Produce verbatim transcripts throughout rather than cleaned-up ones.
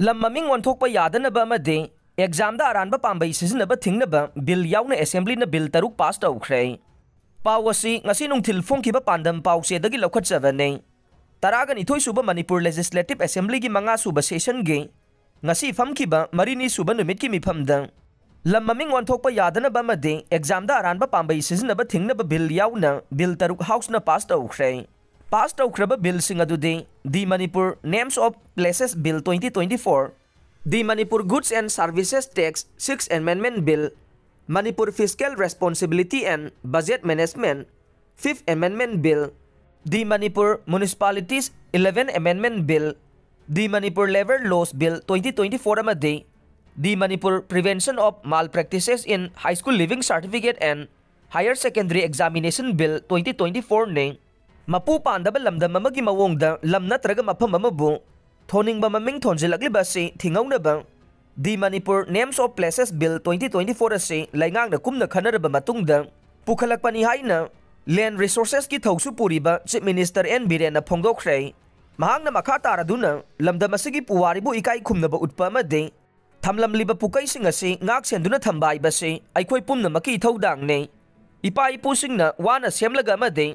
ꯂꯝ ꯃꯃꯤꯡ ꯑꯣꯟꯊꯣꯛꯄ ꯌꯥꯗꯅꯕ ꯑꯃꯗꯤ ꯑꯦꯛꯖꯥꯝꯗ ꯑꯔꯥꯟꯕ ꯄꯥꯝꯕꯩ ꯁꯤꯖꯤꯟꯅꯕ ꯊꯤꯡꯅꯕ ꯕꯤꯜ ꯌꯥꯎꯅ ꯑꯦꯁꯦꯝꯕ꯭ꯂꯤꯅ ꯕꯤꯜ ꯇꯔꯨꯛ ꯄꯥꯁ ꯇꯧꯈ꯭ꯔꯦ꯫ ꯄꯥꯎ ꯑꯁꯤ ꯉꯁꯤ ꯅꯨꯡꯊꯤꯜ ꯐꯣꯡꯈꯤꯕ ꯄꯥꯟꯗꯝ ꯄꯥꯎꯆꯦꯗꯒꯤ ꯂꯧꯈꯠꯆꯕꯅꯤ꯫ ꯇꯔꯥꯒ ꯅꯤꯊꯣꯏ ꯁꯨꯕ ꯃꯅꯤꯄꯨꯔ ꯂꯦꯖꯤꯁꯂꯦꯇꯤꯚ ꯑꯦꯁꯦꯝꯕ꯭ꯂꯤꯒꯤ ꯃꯉꯥ ꯁꯨꯕ ꯁꯦꯁꯟꯒꯤ ꯉꯁꯤ ꯐꯝꯈꯤꯕ ꯃꯔꯤꯅꯤ ꯁꯨꯕ ꯅꯨꯃꯤꯠꯀꯤ ꯃꯤꯐꯝꯗ ꯂꯝ ꯃꯃꯤꯡ ꯑꯣꯟꯊꯣꯛꯄ ꯌꯥꯗꯅꯕ ꯑꯃꯗꯤ ꯑꯦꯛꯖꯥꯝꯗ ꯑꯔꯥꯟꯕ ꯄꯥꯝꯕꯩ ꯁꯤꯖꯤꯟꯅꯕ ꯊꯤꯡꯅꯕ ꯕꯤꯜ ꯌꯥꯎꯅ ꯕꯤꯜ ꯇꯔꯨꯛ ꯍꯥꯎꯁꯅ ꯄꯥꯁ ꯇꯧꯈ꯭ꯔꯦ꯫ ꯄꯥꯁ ꯇꯧꯈ꯭ꯔꯕ ꯕꯤꯜꯁꯤꯡ ꯑꯗꯨꯗꯤ The Manipur Names of Places Bill twenty twenty-four, The Manipur Goods and Services Tax Sixth Amendment Bill, Manipur Fiscal Responsibility and Budget Management Fifth Amendment Bill, The Manipur Municipalities Eleventh Amendment Bill, The Manipur Labour Laws Bill twenty twenty-four ꯑꯃꯗꯤ The Manipur Prevention of Malpractices in High School Leaving Certificate and Higher Secondary Examination Bill twenty twenty-four ꯅꯤ꯫ ꯃꯄꯨ ꯄꯥꯟꯗꯕ ꯂꯝꯗꯝ ꯑꯃꯒꯤ ꯃꯑꯣꯡꯗ ꯂꯝ ꯅꯠꯇ꯭ꯔꯒ ꯃꯐꯝ ꯑꯃꯕꯨ ꯊꯣꯟꯅꯤꯡꯕ ꯃꯃꯤꯡ ꯊꯣꯟꯖꯤꯜꯂꯛꯂꯤꯕ ꯑꯁꯤ ꯊꯤꯡꯍꯧꯅꯕ The Manipur Names of Places Bill twenty twenty-four ꯑꯁꯤ ꯂꯩꯉꯥꯛꯅ ꯀꯨꯝꯅ ꯈꯟꯅꯔꯕ ꯃꯇꯨꯡꯗ ꯄꯨꯈꯠꯂꯛꯄꯅꯤ ꯍꯥꯏꯅ Land Resourcesꯀꯤ ꯊꯧꯁꯨ ꯄꯨꯔꯤꯕ Chief Minister ꯑꯦꯟ ꯕꯤꯔꯦꯟꯅ ꯐꯣꯡꯗꯣꯛꯈ꯭ꯔꯦ꯫ ꯃꯍꯥꯛꯅ ꯃꯈꯥ ꯇꯥꯔꯗꯨꯅ ꯂꯝꯗꯝ ꯑꯁꯤꯒꯤ ꯄꯨꯋꯥꯔꯤꯕꯨ ꯏꯀꯥꯏ ꯈꯨꯝꯅꯕ ꯎꯠꯄ ꯑꯃꯗꯤ ꯊꯝꯂꯝꯂꯤꯕ ꯄꯨꯀꯩꯁꯤꯡ ꯑꯁꯤ ꯉꯥꯛ ꯁꯦꯟꯗꯨꯅ ꯊꯝꯕ ꯍꯥꯏꯕꯁꯤ ꯑꯩꯈꯣꯏ ꯄꯨꯝꯅꯃꯛꯀꯤ ꯏꯊꯧꯗꯥꯡꯅꯤ꯫ ꯏꯄꯥ ꯏꯄꯨꯁꯤꯡꯅ ꯋꯥꯅ ꯁꯦꯝꯂꯒ ꯑꯃꯗꯤ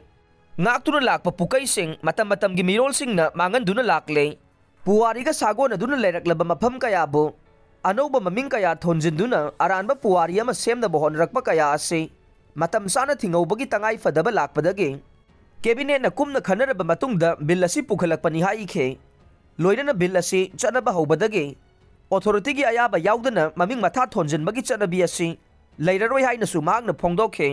ꯉꯥꯛꯇꯨꯅ ꯂꯥꯛꯄ ꯄꯨꯀꯩꯁꯤꯡ ꯃꯇꯝ ꯃꯇꯝꯒꯤ ꯃꯤꯔꯣꯜꯁꯤꯡꯅ ꯃꯥꯡꯍꯟꯗꯨꯅ ꯂꯥꯛꯂꯦ꯫ ꯄꯨꯋꯥꯔꯤꯒ ꯁꯥꯒꯣꯟꯅꯗꯨꯅ ꯂꯩꯔꯛꯂꯕ ꯃꯐꯝ ꯀꯌꯥꯕꯨ ꯑꯅꯧꯕ ꯃꯃꯤꯡ ꯀꯌꯥ ꯊꯣꯟꯖꯤꯟꯗꯨꯅ ꯑꯔꯥꯟꯕ ꯄꯨꯋꯥꯔꯤ ꯑꯃ ꯁꯦꯝꯅꯕ ꯍꯣꯠꯅꯔꯛꯄ ꯀꯌꯥ ꯑꯁꯤ ꯃꯇꯝ ꯆꯥꯅ ꯊꯤꯡꯍꯧꯕꯒꯤ ꯇꯉꯥꯏ ꯐꯗꯕ ꯂꯥꯛꯄꯗꯒꯤ ꯀꯦꯕꯤꯅꯦꯠꯅ ꯀꯨꯝꯅ ꯈꯟꯅꯔꯕ ꯃꯇꯨꯡꯗ ꯕꯤꯜ ꯑꯁꯤ ꯄꯨꯈꯠꯂꯛꯄꯅꯤ ꯍꯥꯏꯈꯤ꯫ ꯂꯣꯏꯅꯅ ꯕꯤꯜ ꯑꯁꯤ ꯆꯠꯅꯕ ꯍꯧꯕꯗꯒꯤ ꯑꯣꯊꯣꯔꯤꯇꯤꯒꯤ ꯑꯌꯥꯕ ꯌꯥꯎꯗꯅ ꯃꯃꯤꯡ ꯃꯊꯥ ꯊꯣꯟꯖꯤꯟꯕꯒꯤ ꯆꯠꯅꯕꯤ ꯑꯁꯤ ꯂꯩꯔꯔꯣꯏ ꯍꯥꯏꯅꯁꯨ ꯃꯍꯥꯛꯅ ꯐꯣꯡꯗꯣꯛꯈꯤ꯫